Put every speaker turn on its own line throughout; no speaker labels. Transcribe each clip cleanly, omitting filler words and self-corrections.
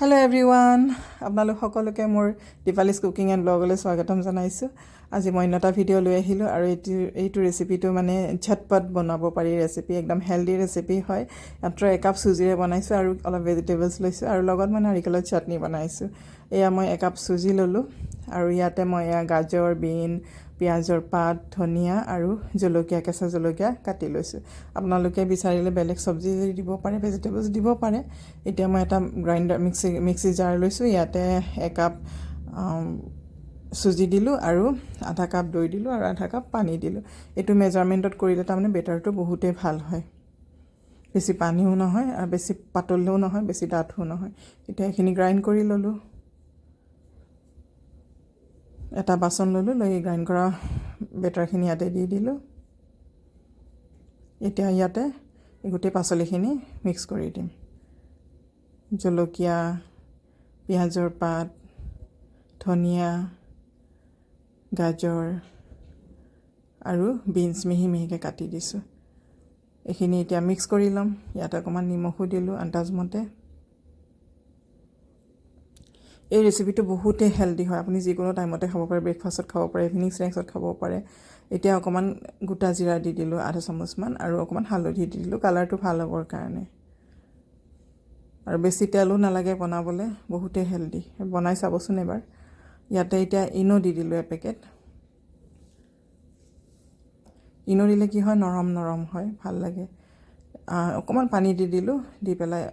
Hello' everyone, আপোনালোক সকলোকে মোৰ দীপালিজ কুকিং এণ্ড ব্লগলৈ স্বাগতম জনাইছোঁ। আজি মই অন্য এটা ভিডিঅ' লৈ আহিলোঁ আৰু এইটো ৰেচিপিটো মানে ঝটপট বনাব পাৰি ৰেচিপি, একদম হেল্ডি ৰেচিপি হয়। মাত্ৰ একাপ চুজিৰে বনাইছোঁ আৰু অলপ ভেজিটেবলছ লৈছোঁ আৰু লগত মই নাৰিকলৰ চাটনি বনাইছোঁ। এয়া মই একাপ চুজি ল'লোঁ আৰু ইয়াতে মই এয়া গাজৰ, বিন, পিঁয়াজৰ পাত, ধনিয়া আৰু জলকীয়া, কেঁচা জলকীয়া কাটি লৈছোঁ। আপোনালোকে বিচাৰিলে বেলেগ চব্জি দিব পাৰে, ভেজিটেবলছ দিব পাৰে। এতিয়া মই এটা গ্ৰাইণ্ডাৰ মিক্সি জাৰ লৈছোঁ। ইয়াতে একাপ চুজি দিলোঁ আৰু আধা কাপ দৈ দিলোঁ আৰু আধা কাপ পানী দিলোঁ। এইটো মেজাৰমেণ্টত কৰিলে তাৰমানে বেটাৰটো বহুতেই ভাল হয়, বেছি পানীও নহয় আৰু বেছি পাতলো নহয়, বেছি ডাঠো নহয়। এতিয়া এইখিনি গ্ৰাইণ্ড কৰি ল'লোঁ। এটা বাচন ল'লোঁ, লৈ গ্ৰাইণ্ড কৰা বেটাৰখিনি ইয়াতে দি দিলোঁ। এতিয়া ইয়াতে গোটেই পাচলিখিনি মিক্স কৰি দিম। জলকীয়া, পিঁয়াজৰ পাত, ধনিয়া, গাজৰ আৰু বিনছ মিহি মিহিকৈ কাটি দিছোঁ। এইখিনি এতিয়া মিক্স কৰি ল'ম। ইয়াতে অকণমান নিমখো দিলোঁ আন্দাজমতে। এই ৰেচিপিটো বহুতেই হেল্ডি হয়, আপুনি যিকোনো টাইমতে খাব পাৰে, ব্ৰেকফাষ্টত খাব পাৰে, ইভিনিং স্নেক্সত খাব পাৰে। এতিয়া অকণমান গোটা জিৰা দি দিলোঁ আধা চামুচমান আৰু অকণমান হালধি দি দিলোঁ কালাৰটো ভাল হ'বৰ কাৰণে। আৰু বেছি তেলো নালাগে বনাবলৈ, বহুতেই হেল্ডি, বনাই চাবচোন এবাৰ। ইয়াতে এতিয়া ইন' দি দিলোঁ এপেকেট। ইন' দিলে কি হয়, নৰম নৰম হয়, ভাল লাগে। অকণমান পানী দি দিলোঁ, দি পেলাই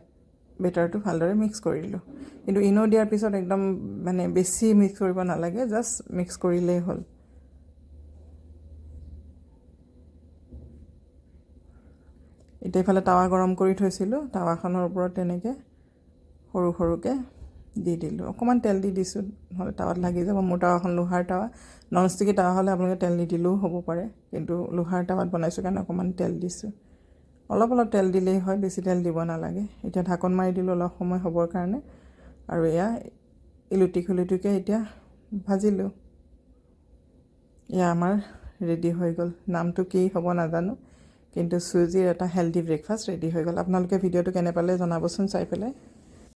বেটাৰটো ভালদৰে মিক্স কৰি দিলোঁ। কিন্তু ইন' দিয়াৰ পিছত একদম মানে বেছি মিক্স কৰিব নালাগে, জাষ্ট মিক্স কৰিলেই হ'ল। এতিয়া ইফালে টাৱা গৰম কৰি থৈছিলোঁ, টাৱাখনৰ ওপৰত তেনেকৈ সৰু সৰুকৈ দি দিলোঁ। অকণমান তেল দি দিছোঁ, নহ'লে টাৱাত লাগি যাব। মোৰ টাৱাখন লোহাৰ টাৱা, নন ষ্টিকি টাৱা হ'লে আপোনালোকে তেল নিদিলেও হ'ব পাৰে, কিন্তু লোহাৰ টাৱাত বনাইছোঁ কাৰণে অকণমান তেল দিছোঁ। অলপ অলপ তেল দিলেই হয়, বেছি তেল দিব নালাগে। এতিয়া ঢাকন মাৰি দিলোঁ অলপ সময় হ'বৰ কাৰণে। আৰু এয়া ইলুটি খুলুটিকৈ এতিয়া ভাজিলোঁ। এয়া আমাৰ ৰেডি হৈ গ'ল। নামটো কি হ'ব নাজানো, কিন্তু চুজিৰ এটা হেল্ডি ব্ৰেকফাষ্ট ৰেডি হৈ গ'ল। আপোনালোকে ভিডিঅ'টো কেনে পালে জনাবচোন চাই পেলাই।